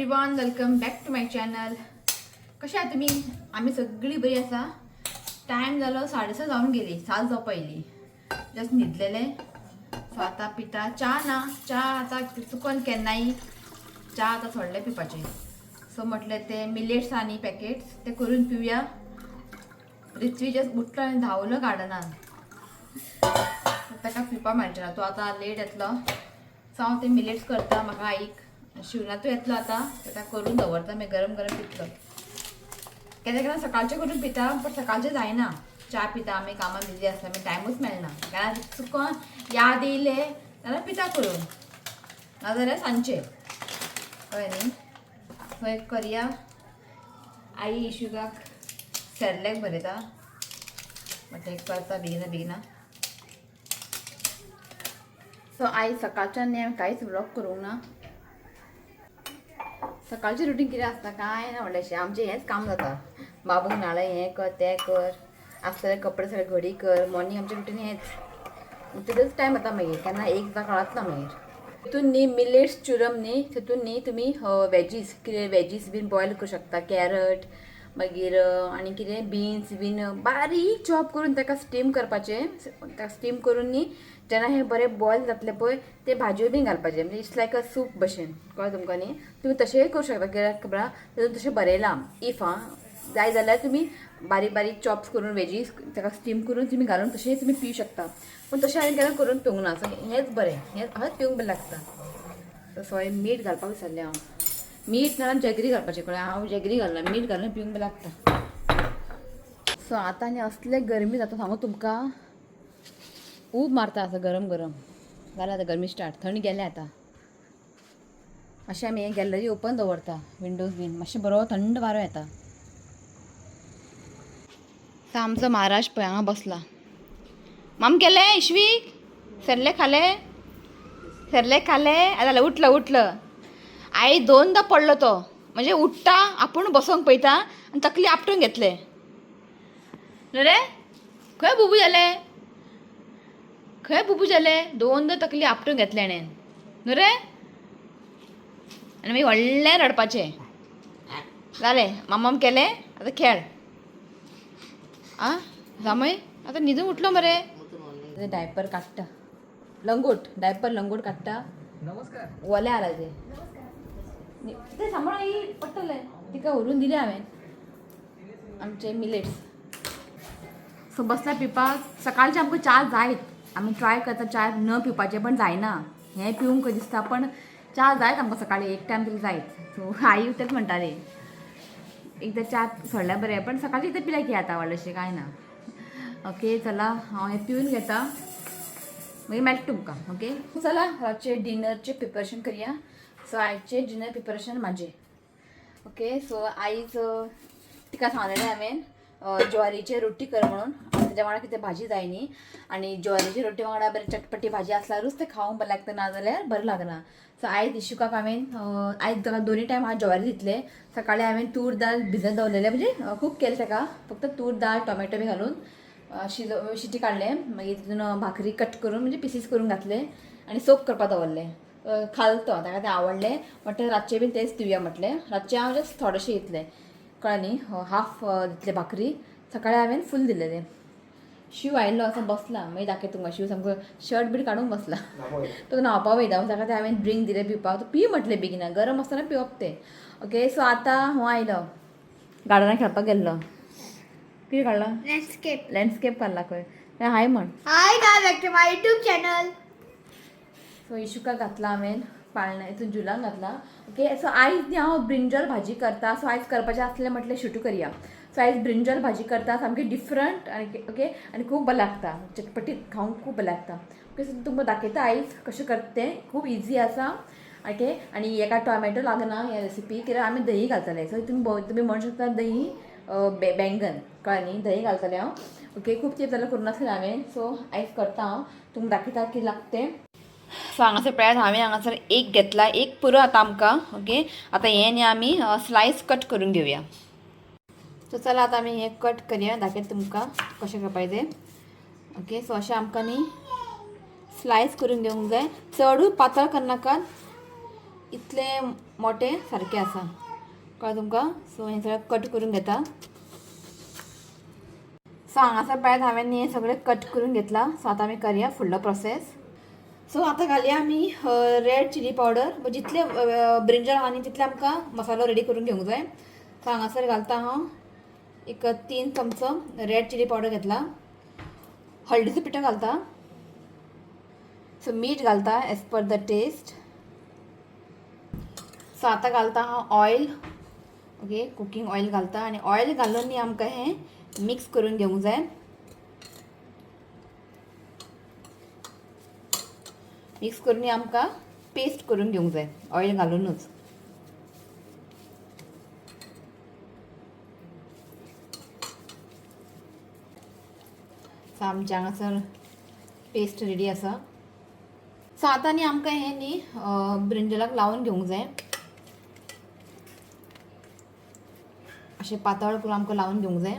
Everyone, welcome back to my channel. कशे आहात तुमी? आमी सगळीं बरी आसा. टायम जालो 7:30 जावन गेली, 7 जावपा येयली. जस्ट न्हिदलेले. सो आतां पिता च्या. ना च्या आतां चुकोन केन्नाय च्या आतां सोडले पिवपाचें. सो म्हटलें ते मिलेट्स आनी पॅकेट्स ते करून पिवया. रिथ्वी जस्ट उठलो आनी धांवलो गार्डनान. ताका पिवपा मेळचें ना, तो आतां लेट येतलो. सो हांव ते मिलेट्स करता. म्हाका आईक शिवनाथूय येतलो आतां, ताका करून दवरता, मागीर गरम गरम पितलो. केन्ना केन्ना सकाळचें करून पिता, पण सकाळचें जायना. च्या पिता आमी, कामां बिजी आसता, मागीर टायमूच मेळना. केन्ना चुकोन याद येयले जाल्यार पिता करून, नाजाल्यार सांजचें. कळ्ळें न्ही? सो एक करया. आई इशुकाक सेरलॅक भरयता. म्हटलें करता बेगिना बेगिना. सो आयज सकाळच्यान न्ही हांवें कांयच व्लॉग करूंक ना. सकाळचें रुटीन कितें आसता, कांय ना व्हडलेंशें. आमचें हेंच काम जाता, बाबूक न्हाणय, हें कर तें कर, आसतले कपडे सगळे घडी कर. मॉर्निंग आमचें रुटीन हेंच. तितूच टायम वता मागीर, केन्ना एक जाता कळत ना मागीर. तितून न्ही मिलेट्स चुरम न्ही, तितून न्ही तुमी वेजीस, कितें वेजीस बीन बॉयल करूं शकता. कॅरट, मागीर आनी कितें बिन्स बीन बारीक चॉप करून ताका स्टीम करपाचें. ताका स्टीम करून न्ही जेन्ना हें बरें बॉयल जातलें पळय, ते भाजयो बीन घालपाचें. म्हणजे it's like a soup भशेन. कळ्ळें तुमकां न्ही? तुमी तशेंय करूं शकता. कित्याक खबर आहा, तितून तशें बरयलां, if आं जाय जाल्यार तुमी बारीक बारीक चॉप्स करून वेजीस ताका स्टीम करून तुमी घालून तशेंय तुमी पिवू शकता. पूण तशें हांवें केन्ना करून पिवंक ना. सो हेंच बरें, हें अशेंच पिवंक बरें लागता. सो हांवें मीठ घालपाक विसरलें हांव. मीठ नाल्यार जेगरी घालपाचें. कळ्ळें? हांव जेगरी घालना, मीठ घालून पिवंक बरें लागता. सो आतां आनी असले गरमी जाता, सांगू तुमकां, ऊब मारता असो गरम गरम. जालें आतां गरमी स्टार्ट, थंड गेलें आतां. मातशें आमी गॅलरी ओपन दवरता, विंडोज बीन, मातशें बरो थंड वारो येता. सो आमचो महाराज पळय हांगा बसला. माम केलें इश्वीक सरले खाले, सरले खाले जालें. उठलो उठलो. आई दोनदा पडलो तो. म्हणजे उठ्ठा, आपूण बसोंक पळयता आनी तकली आपटून घेतले. रे खंय बुबू जालें, खंय बुबू जालें? दोनदा तकली आपटून घेतले हेणेन न्हू रे. आनी मागीर व्हडलें रडपाचें जालें. मामाम केलें, आतां खेळ. आ जामय आतां न्हिदून उठलो मरे. डायपर काडटा, लंगोट, डायपर लंगोट काडटा. नमस्कार. ओले आला ते. ते सांबाळ आई, पडटलें. तिका व्हरून दिले हांवें आमचे मिलेट्स. सो बसला पिवपाक. सकाळचे आमकां च्या जायत. आमी ट्राय करता च्या न पिवपाचें, पण जायना. हें पिवंक दिसता, पण च्या जायत आमकां. सकाळी एक टायम तरी जायत. सो आई तेच म्हणटाली, एकदां च्या सोडल्यार बरें, पण सकाळची एकदां पिल्यार कितें जाता, व्हडलेंशें कांय ना. ओके, चला, हांव हें पिवन घेता, मागीर मेळटा तुमकां. ओके, चला, रातचे डिनरचें प्रिपरेशन करया. सो आयचें डिनर प्रिपरेशन म्हाजें. ओके, सो आयज तिका सांगलेलें हांवें ज्वारीची रोटी कर म्हणून. तेज्या वांगडा कितें भाजी जाय न्ही. आनी ज्वारीची रोटी वांगडा बरी चटपटी भाजी आसल्यारूच तें खावंक बरें लागता, ना जाल्यार बरें लागना. सो आयज इशुकाक हांवें आयज ताका दोनूय टायम हांव ज्वारी दितलें. सकाळी हांवें तूर दाल भिजत दवरलेलें, म्हणजे खूब केलें ताका, फक्त तूर दाल टोमॅटो बी घालून शिजो, शिटी काडलें. मागीर तितून भाकरी कट करून, म्हणजे पिसीस करून घातले आनी सोक करपाक दवरलें. खाल तो, ताका तें आवडलें. म्हटलें रातचें बीन तेंच दिवया म्हटलें. रातचें हांव जस्ट थोडेशें दितलें, कळ्ळें न्ही? हाफ दितलें भाकरी. सकाळी हांवें फूल दिलेलें. शिव आयिल्लो आसा, बसला. मागीर दाखयता तुमकां. शिव सामको शर्ट बीट काडून बसला. तो न्हांवपा वयता. ताका तें हांवें ड्रिंक दिलें पिवपाक. तो पी म्हटलें बेगिना, गरम आसतना पिवप तें. ओके, सो आतां हो आयलो, गार्डनाक खेळपाक गेल्लो. कितें काडलां? लँडस्केप. लँडस्केप काडला खंय. हाय म्हण. Hi guys, back to my YouTube channel. So Ishuka घातला हांवें पाळण्या हितून, झुलान घातला. ओके, सो आयज न्ही हांव ब्रिंजल भाजी करता. सो आयज करपाचें आसलें, म्हटलें शुटू करया. सो आयज ब्रिंजल भाजी करता, सामकी डिफरंट आनी ओके आनी खूब बरें लागता, चटपटीत खावंक खूब बरें लागता. ओके, सो तुमकां दाखयता आयज कशें करता तें. खूब इजी आसा. ओके, आनी एका टोमॅटो लागना ह्या रेसिपी, कित्याक आमी दही घालतले. सो तुमी म्हणू शकता दही बेंगन. कळ्ळें न्ही? दही घालतलें हांव. ओके, खूब तेंप जालें करूं नासलें हांवें. सो आयज करता हांव, तुमकां दाखयता कितें लागता तें. सो हांगासर पळयात, हांवें हांगासर एक घेतला, एक पुरो आतां आमकां. ओके, आतां हें न्ही आमी स्लायस कट करून घेवया. सो चला, आतां आमी हें कट करया. दाखयता तुमकां कशें करपाचें तें. ओके, सो अशें आमकां न्ही स्लायस करून घेवंक जाय. चडूय पातळ करनाकात, इतलें. मोठे सारकें आसा, कळ्ळें तुमकां? सो हें सगळें कट करून घेता. सो हांगासर पळयात हांवें हें सगळें कट करून घेतलां. सो आतां आमी करया फुडलो प्रोसेस. सो आतां घालया आमी रेड चिली पावडर. जितले ब्रिंजल आहा न्ही तितले आमकां मसालो रेडी करून घेवंक जाय. सो हांगासर घालता हांव एक 3 चमचो रेड चिली पावडर घेतला. हळदीचो पिठो घालता. सो मीठ घालता as per the taste. So आतां घालता हांव ऑयल. ओके, कुकींग ऑयल घालता आनी ऑयल घालून न्ही आमकां हें मिक्स करून घेवंक जाय. मिक्स करून आमकां पेस्ट करून घेवंक जाय ऑयल घालुनूच. सो आमच्या हांगासर पेस्ट रेडी आसा. सो आतां न्ही आमकां हें न्ही ब्रिंजलाक लावन घेवंक जाय. अशें पातळ करून आमकां लावन घेवंक जाय.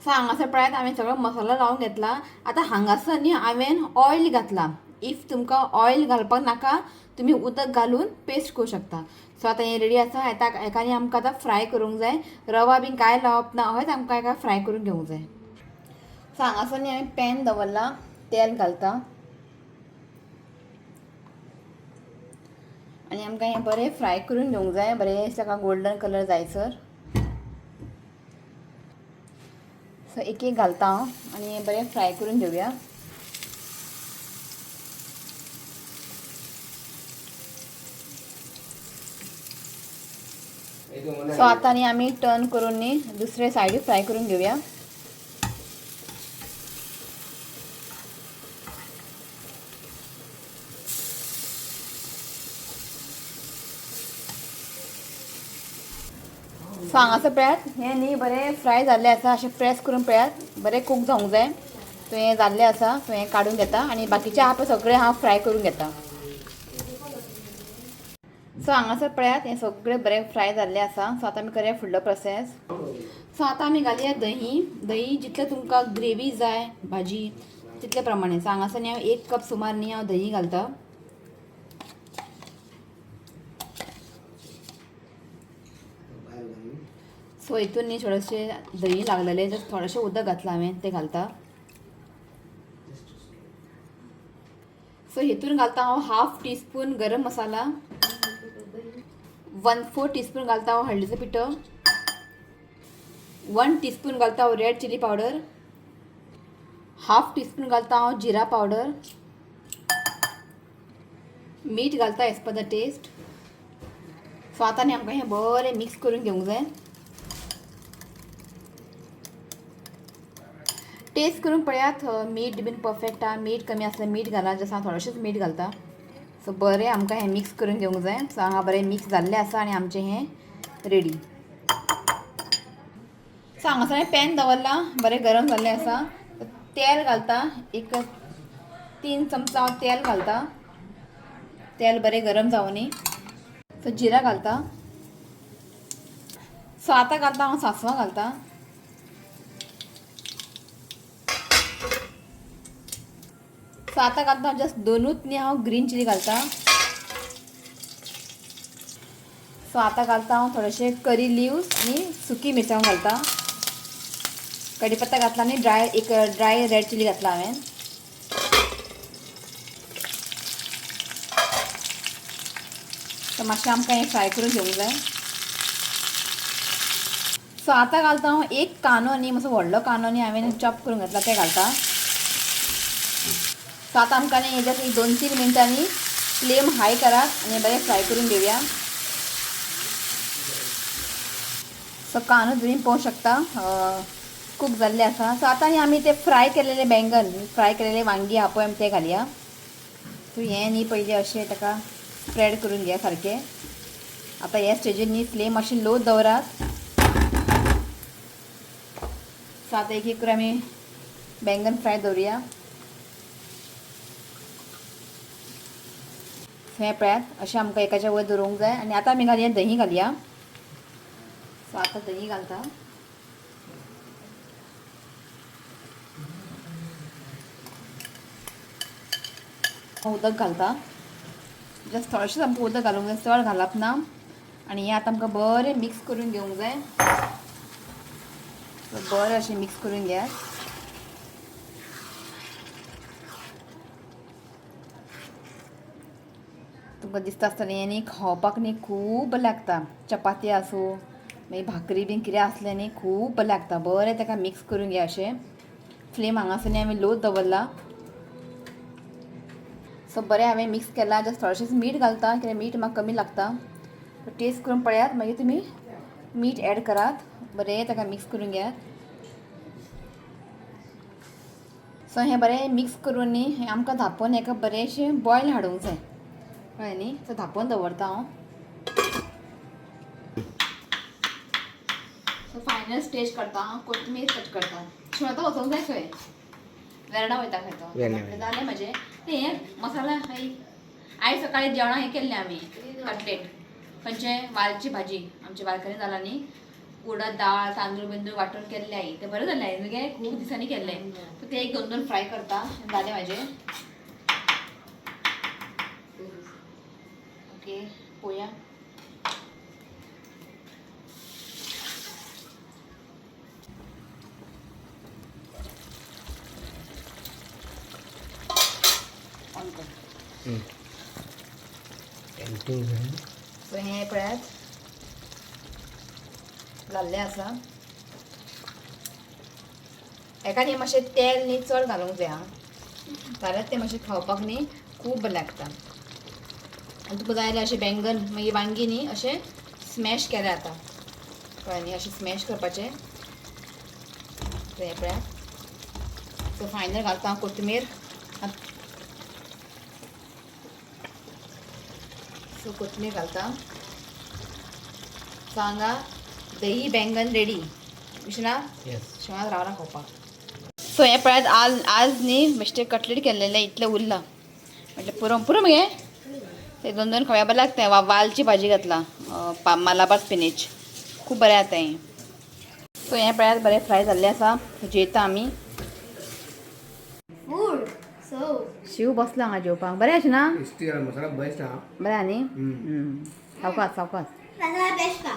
सो हांगासर पळयात हांवें सगळो मसालो लावन घेतला. आतां हांगासर न्ही हांवें ऑयल घातला. If तुमकां ऑयल घालपाक नाका तुमी उदक घालून पेस्ट करूं शकता. सो आतां हें रेडी आसा. आतां हेका न्ही आमकां आतां फ्राय करूंक जाय. रवा बीन कांय लावप ना, हयच आमकां हेका फ्राय करून घेवंक जाय. सो हांगासर न्ही हांवें पॅन दवरला, तेल घालता आनी आमकां हें बरें फ्राय करून घेवंक जाय. बरें ताका गोल्डन कलर जायसर. सो एक एक घालता हांव आनी बरें फ्राय करून घेवया. सो आतां न्ही आमी टर्न करून न्ही दुसरे सायडी फ्राय करून घेवया. सो हांगासर पळयात हें न्ही बरें फ्राय जाल्लें आसा. अशें प्रेस करून पळयात, बरें कूक जावंक जाय. सो हें जाल्लें आसा. सो हें काडून घेता आनी बाकीचें आहा पळय सगळें हांव फ्राय करून घेता. सो हांगासर पळयात हें सगळें बरें फ्राय जाल्लें आसा. सो आतां आमी करया फुडलो प्रोसेस. सो आतां आमी घालया दही. दही जितलें तुमकां ग्रेवी जाय भाजी तितले प्रमाणे. सो हांगासर न्ही हांव 1 कप सुमार न्ही हांव दही घालता. सो हितून न्ही थोडेशें दही लागलेलें, जस्ट थोडेशें उदक घातलां हांवें तें घालता. सो हितून घालता हांव 1/2 टीस्पून गरम मसाला, 1/4 टीस्पून घालता हांव हळदीचो पिठो, 1 टीस्पून घालता हांव रेड चिली पावडर, 1/2 टीस्पून घालता हांव जिरा पावडर, मीठ घालता as per the taste. So आतां न्ही आमकां हें बरें मिक्स करून घेवंक जाय. टेस्ट करून पळयात मीठ बीन परफेक्ट आहा. मीठ कमी आसल्यार मीठ घाला, जसो हांव थोडेशेंच मीठ घालता. सो बरें आमकां हें मिक्स करून घेवंक जाय. सो हांगा बरें मिक्स जाल्लें आसा आनी आमचें हें रेडी. सो हांगासर हांवें पॅन दवरलां, बरें गरम जाल्लें आसा. तेल घालता, एक 3 चमचा हांव तेल घालता. तेल बरें गरम जावनी. सो जिरा घालता. सो आतां घालता हांव सांसवां घालता. सो आतां घालता जस्ट 2 न्ही हांव ग्रीन चिली घालता. सो आतां घालता हांव थोडेशे करी लिव्स आनी सुकी मिरसांग घालता. कडीपत्ता घातला आनी ड्राय एक ड्राय रेड चिली घातला हांवें. सो मातशें आमकां हें फ्राय करून घेवंक जाय. सो आतां घालता हांव एक कांदो न्ही, मातसो व्हडलो कांदो न्ही हांवें चॉप करून घातला तें घालता. सो आतां आमकां न्ही हेज्यात एक 2-3 मिनटांनी फ्लेम हाय करात आनी बरें फ्राय करून घेवया. सो कांदो तुमी पळोवंक शकता कूक जाल्ले आसा. सो आतां न्ही आमी ते फ्राय केलेले बैंगन, फ्राय केलेले वांगी आहा पळय आमी ते घालया. सो हें न्ही पयलीं अशें ताका स्प्रेड करून घेया सारकें. आतां ह्या स्टेजीर न्ही फ्लेम मातशी लो दवरात. सो आतां एक एक करून आमी बैंगन फ्राय दवरुया. हें पळयात अशें आमकां एकाच्या वयर दवरूंक जाय. आनी आतां आमी घालया दही घालया. सो आतां दही घालता. उदक घालता. जस्ट थोडेशें आमकां उदक घालूंक जाय, चड घालप ना. आनी हें आतां आमकां बरें मिक्स करून घेवंक जाय. बरें अशें मिक्स करून घेयात. तुमकां दिसता आसतलें हें न्ही खावपाक न्ही खूब बरें लागता. चपाती आसूं मागीर भाकरी बीन कितें आसलें न्ही खूब बरें लागता. बरें ताका मिक्स करून घेया अशें. फ्लेम हांगासर न्ही आमी लोच दवरला. सो बरें हांवें मिक्स केलां. जस्ट थोडेशेंच मीठ घालता कित्याक मीठ म्हाका कमी लागता. टेस्ट करून पळयात, मागीर तुमी मीठ एड करात. बरें ताका मिक्स करून घेयात. सो हें बरें मिक्स करून न्ही हें आमकां धांपून हेका बरेंशें बॉयल हाडूंक जाय, कळ्ळें न्ही. सो धांपून दवरता हांव. सो फायनल स्टेज करता हांव, कोथमीर कट करता. शिवता वचोंक जाय खंय, वेर्णा वयता खंय तो. वेर्णा. जालें म्हाजें तें. हें मसाला खंय आयज सकाळी जेवणाक हें केल्लें आमी कटलेट. खंयचे वालची भाजी आमच्या बालकनी जाला न्ही, उडद दाळ तांदूळ बिंदूळ वांटून केल्ले आई, ते बरें जालें आई गे, खूब दिसांनी केल्लें. सो ते एक दोन दोन फ्राय करता, जालें म्हाजें. ओके पोया. ऑन कर. सो हें पळयात जाल्लें आसा. हेका न्ही मातशें तेल न्ही चड घालूंक जाय आं, जाल्यार तें मातशें खावपाक न्ही खूब बरें लागता. आनी तुका जाय जाल्यार अशें बैंगन मागीर वांगी न्ही अशें स्मॅश केलें आतां, कळ्ळें न्ही, अशें स्मॅश करपाचें. हें पळयात. सो फायनल घालता हांव कोथमीर. सो कोथमीर घालता. सो हांगा दही बैंगन रेडी. विश्वनाथ. येस. शिवनाथ रावला खावपाक. सो हें पळयात, आज आज न्ही बेश्टें कटलेट केल्लेलें इतलें उरलां, म्हटलें पुरो पुरो मगे ते दोन दोन खावया, बरें लागता. वा वालची भाजी घातला, मालाबार स्पिनेच, खूब बरें जाता हें. सो हें पळयात बरें फ्राय जाल्लें आसा. जेयता आमी. फूड सो शिव बसला हांगा जेवपाक. बरें आशिना? टेस्टी आहा, मसाला बेस्ट आहा. बरें न्ही. सावकास सावकास. मसाला बेस्ट का.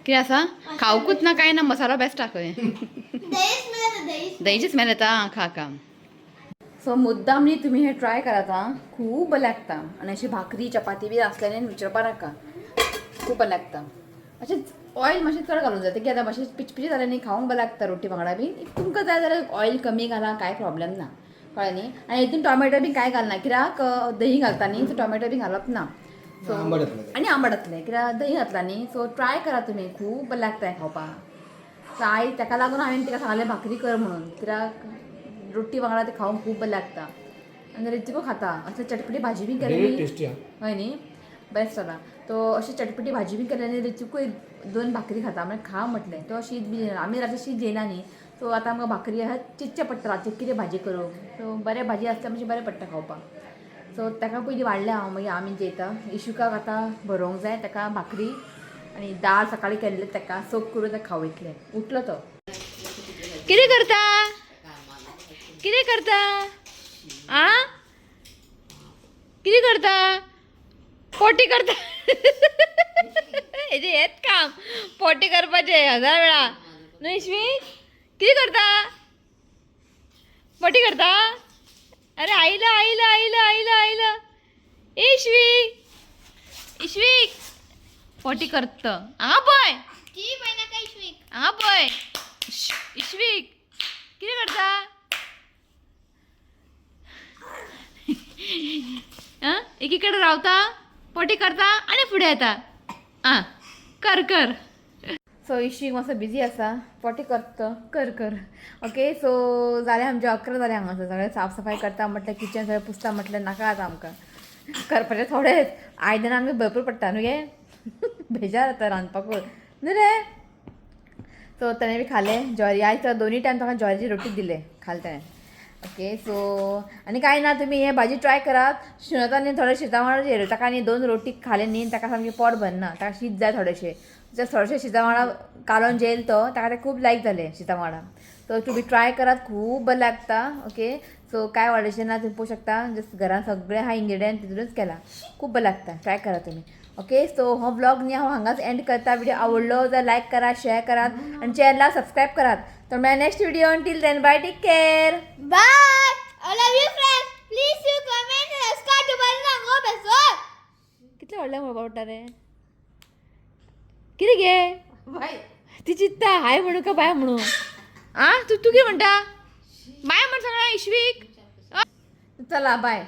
कितें आसा खावकूच ना कांय ना, मसालो बेस्ट आहा खंय. दही स्मेल येता, दही. दहीची स्मेल येता. आं, खा खा. सो मुद्दाम न्ही तुमी हें ट्राय करात आं, खूब बरें लागता. आनी अशी भाकरी चपाती बी आसल्यार न्ही विचारपा नाका, खूब बरें लागता. अशें ऑयल मातशें चड घालूंक जाय, तें आतां मातशें पिचपिचें जालें न्ही खावंक बरें लागता रोटी वांगडा बी. If तुमकां जाय जाल्यार ऑयल कमी घाला, कांय प्रॉब्लेम ना, कळ्ळें न्ही. आनी हितून टोमॅटो बी कांय घालना कित्याक दही घालता न्ही, सो टोमॅटो बी घालप ना. सो आंबट जातलें तें. आनी आंबट जातलें कित्याक दही घातला न्ही. सो ट्राय करा तुमी, खूब बरें लागता हें खावपाक. सो आई ताका लागून हांवें तिका सांगलें भाकरी कर म्हणून, कित्याक रोटी वांगडा तें खावंक खूब बरें लागता. आनी रितिको खाता असले चटपटी भाजी बी केली वेरी न्ही. टेस्टी आहा. हय न्ही, बेस्ट जाला तो. अशी चटपटी भाजी बी केली न्ही, रितिकूय दोन भाकरी खाता. म्हळ्यार खा म्हटलें, तो शीत बी जेयना, आमी रातचें शीत जेयना न्ही. सो आतां आमकां भाकरी आहा चिंतचें पडटा रातचें कितें भाजी करूं. सो बरें भाजी आसल्यार मातशें बरें पडटा खावपाक. सो ताका पयलीं वाडलें हांव, मागीर आमी जेयता. इशुकाक आतां भरोवंक जाय, ताका भाकरी आनी दाळ सकाळीं केल्लें ताका सोक करून ताका खावयतलें. उठलो तो. कितें करता, कितें करता आ, कितें करता? पोटी करता. हेजें हेंच काम पोटी करपाचें हजार वेळा न्हय. इश्वी कितें करता? पोटी करता. अरे आयला आयला आयला आयला आयला. इश्वी इश्वीक पोटी करत हांगा पळय. ती महिना काय श्वीक. हांगा पळय. इश्वीक कितें करता? आं, एकीकडे रावता, पोटी करता आनी फुडें येता. आं, कर कर. सो इश्वीक मातसो बिजी आसा, पोटी करता, कर कर. ओके सो जालें आमचें, 11 जालें हांगासर. सगळें साफ सफाय करता म्हटल्यार किचन सगळें पुसता म्हटल्यार नाका आतां आमकां करपाचें. थोडेंच आयदनां आमकां भरपूर पडटा न्हू गे, बेजार जाता रांदपाकूच न्हू रे. सो तेणें बी खालें ज्वारी. आयज तर दोनूय टायम ताका ज्वारीची रोटी दिले, खालें तेणें. ओके सो आनी कांय ना, तुमी हे भाजी ट्राय करात. शिणता न्ही थोडे शिता वांगडा जेयलें ताका न्ही दोन रोटी खाले न्ही, ताका सामकें पोट भरना, ताका शीत जाय थोडेशें. जस्ट थोडेशें शिता वांगडा कालोवन जेयल तो, ताका तें खूब लायक जालें शिता वांगडा. सो तुमी ट्राय करात, खूब बरें लागता. ओके. सो काय व्हडलेशें ना, तुम्ही पळोवंक शकता, जस्ट घरान सगळें हा इंग्रेडियंट तितूनच केला. खूब बरें लागता, ट्राय करा तुमी. ओके, सो हो ब्लॉग न्ही हांव हांगाच एंड करता. व्हिडिओ आवडलो जाल्यार लायक करा, शेअर करात आनी चॅनलाक सबस्क्रायब करात. तर मेळया next video. Till then, bye, take care. Bye. I love you, friends. Please you comment and subscribe to my channel. कितलें व्हडलें म्हणपाक पडटा रे, कितें गे ती चित्ता हाय म्हणू का बाय म्हणू? आ, तूं तूं कितें म्हणटा? बाय म्हण सगळ्या इश्वीक. चला, बाय.